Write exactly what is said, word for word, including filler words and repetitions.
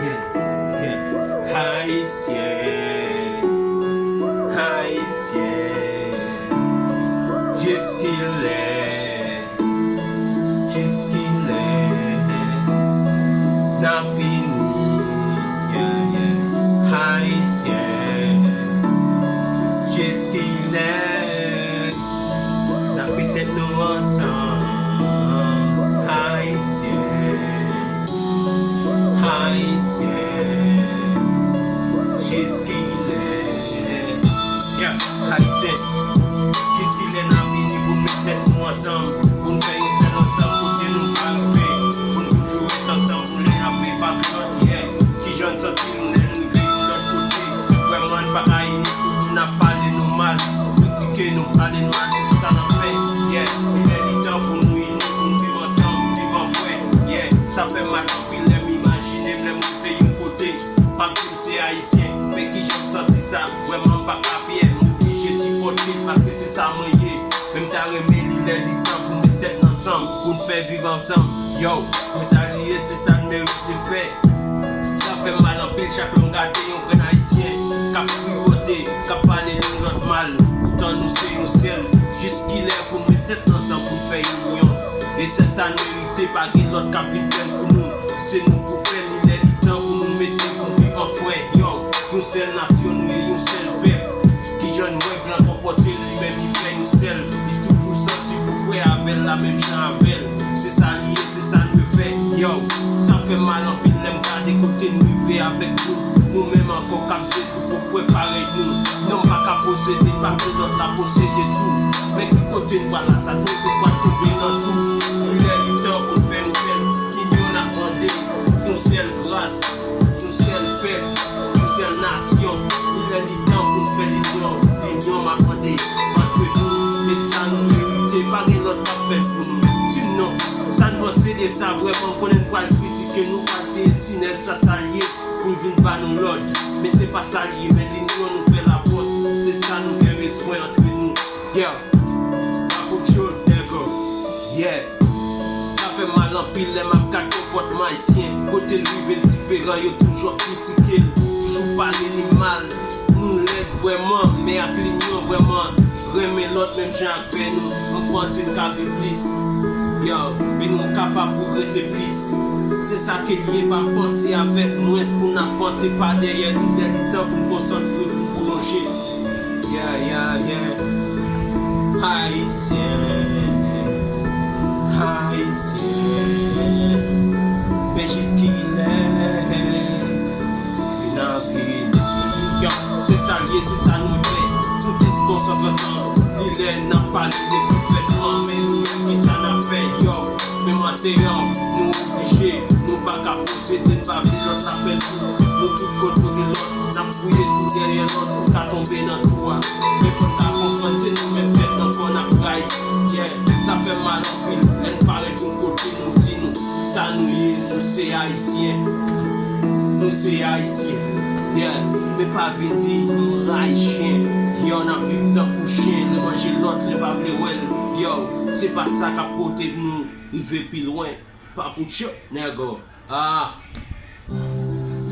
Yeah, yeah. Ayisyen, Ayisyen, jiskilè, jiskilè n ap ini, yeah, yeah. Ayisyen, jiskilè n ap mete tèt nou ansanm, Ayisyen, Ayisyen, jiskilè, yeah, Ayisyen, jiskilè n ap ini pou n met tèt nou ansanm, pou n fè yon sèl ansanm, kote nou ka rive, pou n toujou ret ansanm, pou lè n ap viv ak lòt, yeah. Kijan n santi nou lè n rive yon lòt kote? Vrèman, n pa ka ini, tout moun ap pale nou mal, kritike nou, pale n mal, tout sa n ap fè, yeah. Li lè li tan pou nou ini, pou n viv ansanm, viv an frè, yeah. Sa fè m mal anpil lè m imajine m, lè m rive yon kote, p ap di m se Ayisyen, men kijan m santi sa? Vrèman, m pa ka fyè, m oblije sipòte l, paske se sa mwen ye. Men m ta renmen li lè li tan pou n met tèt n ansanm, pou n fè viv ansanm. Yo, men sa li ye, se sa n merite fè. Sa fè m mal anpil chak lè m gade yon grenn Ayisyen k ap tripote, k ap pale youn lòt mal. Poutan nou se yon sèl. Jiskilè pou n met tèt n ansanm pou n fè inyon? E se sa n merite, pa gen lòt k ap vin fè l pou nou. Se nou pou fè l, li lè li tan pou nou mete, pou n viv an frè. Yo, yon sèl nasyon nou ye, yon sèl pèp. Kijan n wè blan konpòte l, li menm li fè yon sèl. Li toujou sansib pou frè avè l la menm jan avè l. Se sa li ye, se sa n dwe fè. Yo, sa fè m mal anpil lè m gade kote n rive avèk nou. Nou menm ankò k ap detwi pou frè parèy nou. Nonm pa ka posede, pa fè lòt la posede tou. Men ki kote n pral la, sa dwe tout pral tonbe nan tou. Li lè li tan pou n fè yon sèl. Inyon n ap mande, yon sèl gras, yon sèl pèp, yon sèl nasyon. Li lè li tan pou n fè linyon. Linyon m ap mande antre nou. E sa nou merite, pa gen lòt k ap fè l pou nou. Di m non, sa n panse de sa vrèman? M konnen n pral kritike nou, pral tiye ti nèg, sa sa l ye, pou l vin ba nou lòd. Men se pa sa l ye, men linyon nou fè lafòs. Se sa nou gen bezwen antre nou. Yeah. Papoutcho, nègo. Yeah. Sa fè m mal anpil lè m ap gad konpòtman Ayisyen. Kote l rive l diferan, yo toujou ap kritike l, toujou pale li mal. Nou lèd vrèman, men ak linyon vrèman, renmen lòt menm jan ak vè nou, m panse n ka viv plis. Yo, men nou kapab pwogrese plis. Se sa ke l ye, pa panse avèk mwens pou n ap panse pa dèyè li, lè li tan pou n konsantre pou n pwolonje. Yeah, yeah, yeah. Ayisyen, Ayisyen, men jiskilè n ap viv? Yo, se sa l ye, se sa nou fè. Pou tout konsantre ansanm, li lè n ap pale de konfèt, men nou menm, kisa n ap fè? Yo, menm antè an, nou oblije, nou pa ka posede, n pa vle lòt la fè l pou nou. Nou tout kote gen lòt, n ap fouye tou dèyè lòt, nou ka tonbe nan twou a. Men fò n ka konprann, se nou menm tèt n ankò n ap rayi. Yeah, sa fè m mal anpil, lè n parèt yon kote, nou di nou, sa nou ye, nou se Ayisyen. Nou se Ayisyen. Yeah, men pa vin di nou rayi chen. Yo, n ap viv tankou chen, lè manje lòt, lè pa vle wè l. Yo, se pa sa k ap pote nou rive pi lwen. Papoutcho, nègo. Ah,